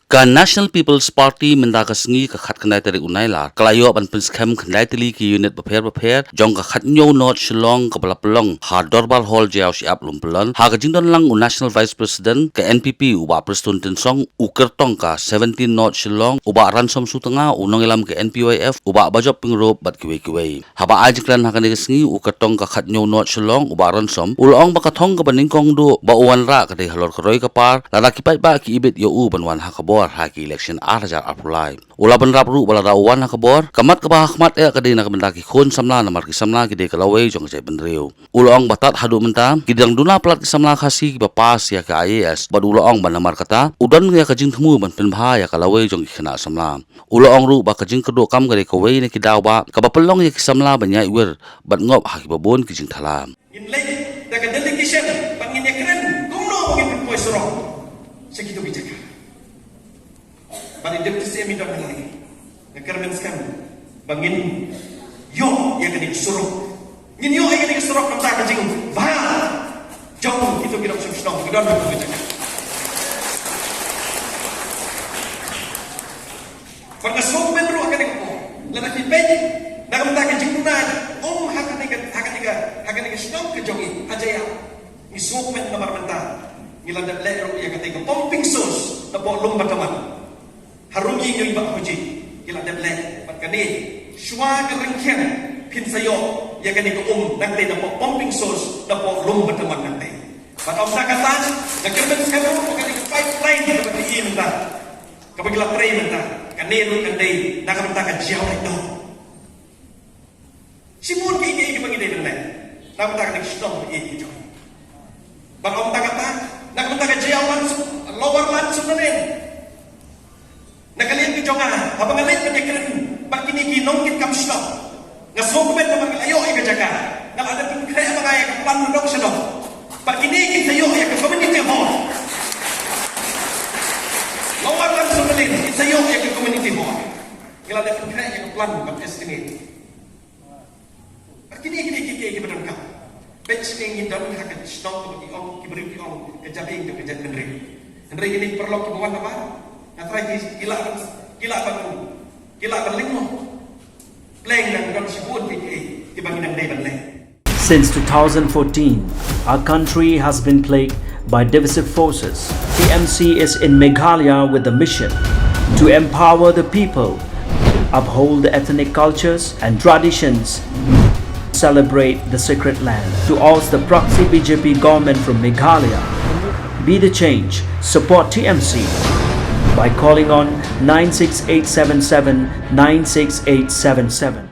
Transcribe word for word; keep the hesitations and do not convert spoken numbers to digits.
Ka National People's Party mynta ka sngi ka khatkhyndai tarik u Nailar ka la ïoh ban pynskhem khyndai tylli ki unit bapher bapher jong ka khathynñiew North Shillong kaba la pynlong ha Dorbar Hall Jaiaw Shyiap Lumpynlon ha ka jingdon lang u National Vice President ka N P P u Bah Prestone Tynsong, u kyrtong ka seventeen North Shillong u Bah Ransom Sutnga, u nongïalam ka N P Y F u Bah Bajop Pyngrope bad kiwei kiwei. Haba ai jingkren ha kane ka sngi u kyrtong ka khathynñiew North Shillong u Bah Ransom u la ong ba ka thong kaba nyngkong duh ba u wanrah ka dei halor ka roi ka par lada ki paidbah ki ibit ïa u ban wan ha ka bor ha ki election ar hajar arphew lai. U la bynrap ruh ba lada u wan ha ka bor ka mat kaba ha khmat eh ka dei na ka bynta ki khun samla namar ki samla ki dei ka lawei jong ka jaitbynriew. U la ong ba tad haduh mynta ki dang duna palat ki samla Khasi kiba pass ïa ka I A S bad u la ong ba namar kata u don ïa ka jingthmu ban pynbha ïa ka lawei jong ki khynnah samla. U la ong ruh ba ka jingkyrduh kam ka dei kawei na ki daw ba kaba pynlong ïa ki samla ban ïaid wir bad ngop ha kiba bun ki jingthala. Ngin leit da ka delegation bad ngin ïakren kumno ba ngin pynpoi surok sha kito ki jaka. Bad i Deputy C M i don hangne, nga kyrmen skhem ba ngin ïoh ïa kane ka surok. Ngin ïoh ïa kane ka surok namar ka jingbha jong kito ki nongshong shnong ki don ha kito ki jaka. Bad nga sngewkmen ruh ha kane ka por lada phi peit na ka bynta ka jingduna um ha kane ka, ha kane ka, ha kane ka shnong ka jong ngi ha Jaiaw. Ngi sngewkmen namar mynta ngi la dep leh ruh ïa kata ka pumping source napoh Lumbataman. Harum ïa ngi ba phuji ngi la dep leh bad kane shuwa ka rynkiang phin sa ïoh ïa kane ka um nangta napoh pumping source napoh Lumbataman nangta. Bad ym tang kata, nga kyrmen skhem ruh ba kane ka pipeline kaba ngi ïohi mynta, kaba ngi la trei mynta, kane ruh kan dei na ka bynta ka Jaiaw Raidor. Shibun kiei kiei kiba ngi dei ban leh na ka bynta kane ka shnong ba ïeit ka jong ngi. Bad ym tang kata, na ka bynta ka Jaiaw Langsum, Lower Langsum Nalin, na ka liang ka jong nga haba nga leit ban ïakren bad kine ki nongkitkam shnong, nga sngewkmen namar nga la ïoh ïa ka jaka, nga la dep pynkhreh ma nga ïa ka plan nadong shadong. Bad kine kin sa ïoh ïa ka community hall. Lower Langsum Nalin kin sa ïoh ïa ka community hall. Nga la dep pynkhreh ïa ka plan bad estimate. Bad kine kine kine kiba donkam. Peit shane ngi don ha ka shnong kaba ki ong, ki briew ki ong ka jabieng jong ka jaitbynriew. Hynrei kine ki paralok kiba wan nabar, nga tharai ki, ki lah ban, ki lah ban, ki lah ban lyngngoh. Pleng nang don shibun kiei kiei kiba ngi nang dei ban leh. Since two thousand fourteen, our country has been plagued by divisive forces. T M C is in Meghalaya with the mission to empower the people, uphold the ethnic cultures and traditions, celebrate the sacred land. To oust the proxy B J P government from Meghalaya, be the change, support T M C by calling on nine six eight seven seven nine six eight seven seven.